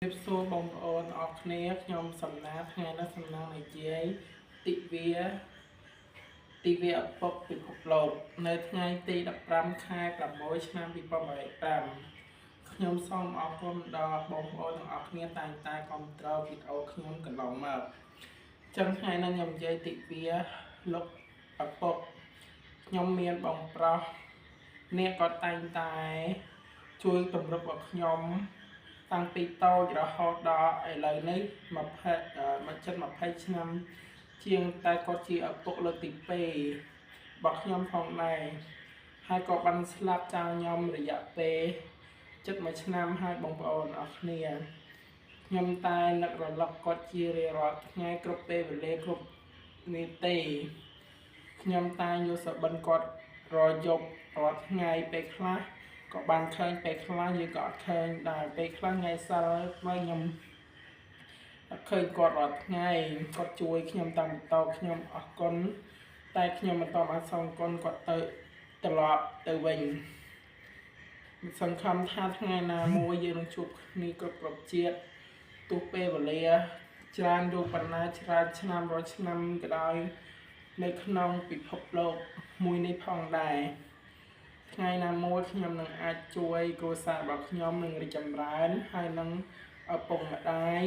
រាបសួរបងប្អូនអរគ្នាខ្ញុំសំណាថ្ងៃនេះសំណាងនិយាយទិវាទិវាឪពុកពិភពលោកនៅថ្ងៃទី15ខែ6ឆ្នាំ2025ខ្ញុំសូមអរគុណដល់បងប្អូនទាំងអស់គ្នាតែងតែគាំទ្រវីដេអូខ្ញុំកន្លងមកចឹងថ្ងៃនេះខ្ញុំនិយាយទិវាលោកឪពុកខ្ញុំមានបងប្រុសអ្នកក៏តែងតែជួយទម្រប់ឲ្យខ្ញុំតាំងពីតូចរហូតដល់ឥឡូវនេះ20ជិត20ឆ្នាំជាងតែគាត់ជាឪពុកលើកទី2របស់ខ្ញុំផងដែរហើយក៏បានស្លាប់ចោលខ្ញុំរយៈពេលជិត1ឆ្នាំហើយបងប្អូនអរគ្នាខ្ញុំតែនឹករលឹកគាត់ជារៀងរាល់ថ្ងៃគ្រប់ពេលវេលាគ្រប់នាទីខ្ញុំតែយល់សប្តិគាត់រាល់យប់រាល់ថ្ងៃពេលខ្លះក៏បានឃើញពេលខ្លះយើងក៏អត់ឃើញដែរពេលខ្លះថ្ងៃសៅរ៍មកខ្ញុំអត់ឃើញគាត់រាល់ថ្ងៃគាត់ជួយខ្ញុំតាមបន្តខ្ញុំអរគុណតែខ្ញុំមិនតបានសងគុណគាត់ទៅត្រឡប់ទៅវិញសង្ឃឹមថាថ្ងៃណាមួយយើងនឹងជួបគ្នាគ្រប់ជាតិទោះពេលវេលាច្រើនយូរប៉ុណ្ណាច្រើនឆ្នាំរយឆ្នាំក៏ដោយនៅក្នុងពិភពលោកមួយនេះផងដែរថ្ងៃណាមួយខ្ញុំនឹងអាចជួយគ្រួសាររបស់ខ្ញុំនឹងរីកចម្រើនហើយនឹងឪពុកម្ដាយ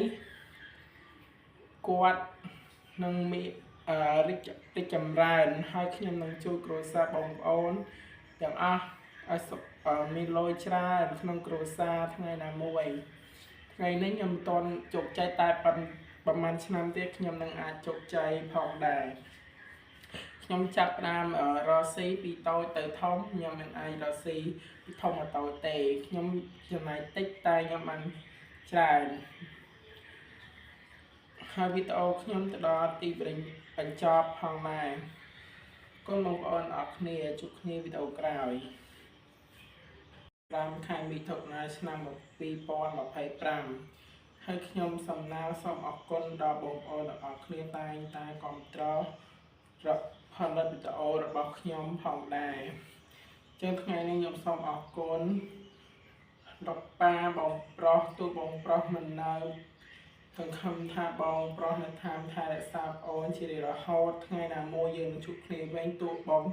គាត់នឹងមានរីកចម្រើនហើយខ្ញុំនឹងជួយគ្រួសារបងប្អូនទាំងអស់ឲ្យសុខមានលុយច្រើនក្នុងគ្រួសារថ្ងៃណាមួយថ្ងៃនេះខ្ញុំមិនទាន់ជោគជ័យតែប្រហែលឆ្នាំទៀតខ្ញុំនឹងអាចជោគជ័យផងដែរខ្ញុំចាប់ផ្ដើមរកស៊ីពីតូចទៅធំខ្ញុំមិនអាចរកស៊ីពីធំមកតូចទេខ្ញុំចំណាយតិចតែខ្ញុំបានច្រើនហើយវីដេអូខ្ញុំទៅដល់ទីបញ្ចប់ផងដែរគុណបងប្អូនអរគ្នាជួបគ្នាវីដេអូក្រោយ5ខែមិថុនាឆ្នាំ2025ហើយខ្ញុំសំណើសូមអរគុណដល់បងប្អូនទាំងអស់គ្នាតែងតែគាំទ្រផលិតវីដេអូរបស់ខ្ញុំផងដែរចឹងថ្ងៃនេះខ្ញុំសូមអរគុណដល់ប៉ាបងប្រុសទូបងប្រុសមិននៅសង្ឃឹមថាបងប្រុសនៅតាមថែរក្សាប្អូនជារៀងរហូតថ្ងៃណាមួយយើងនឹងជួបគ្នាវិញទូបង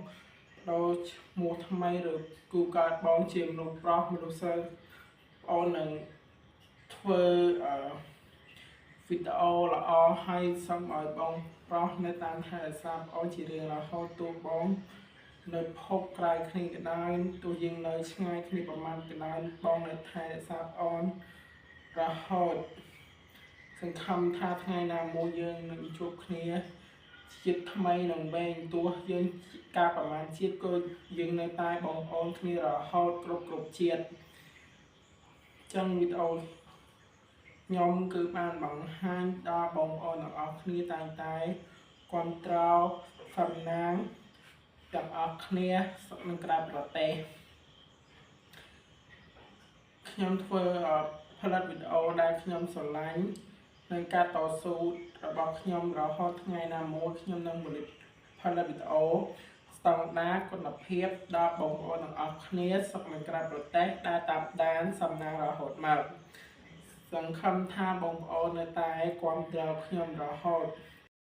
ដូរឈ្មោះថ្មីឬគូកើតបងជាមនុស្សប្រុសមនុស្សស្រីប្អូននឹងធ្វើវីដេអូល្អហើយសូមឲ្យបងប្រុសនៅតាមថែរក្សាប្អូនជារៀងរហូតទូបងនៅភពក្រៅគ្នាក៏ដោយទោះយើងនៅឆ្ងាយគ្នាប្រហែលក៏ដោយបងនៅថែរក្សាប្អូនរហូតសង្ឃឹមថាថ្ងៃណាមួយយើងនឹងជួបគ្នាជាតិថ្មីនឹងវែងទោះយើងការប្រមាណជាតិក៏យើងនៅតែបងប្អូនគ្នារហូតគ្រប់ជាតិចឹងវីដេអូខ្ញុំគឺបានបង្ហាញដល់បងប្អូនទាំងអស់គ្នាតែងតែគាំទ្រសំណាងទាំងអស់គ្នាស្រុកនិងក្រៅប្រទេសខ្ញុំធ្វើផលិតវីដេអូដែលខ្ញុំស្រឡាញ់នឹងការតស៊ូរបស់ខ្ញុំរហូតថ្ងៃណាមួយខ្ញុំនឹងផលិតវីដេអូស្តង់ដារគុណភាពដល់បងប្អូនទាំងអស់គ្នាស្រុកនិងក្រៅប្រទេសដែលតាមដានសំណាងរហូតមកសង្ឃឹមថាបងប្អូននៅតែគាំទ្រខ្ញុំរហូត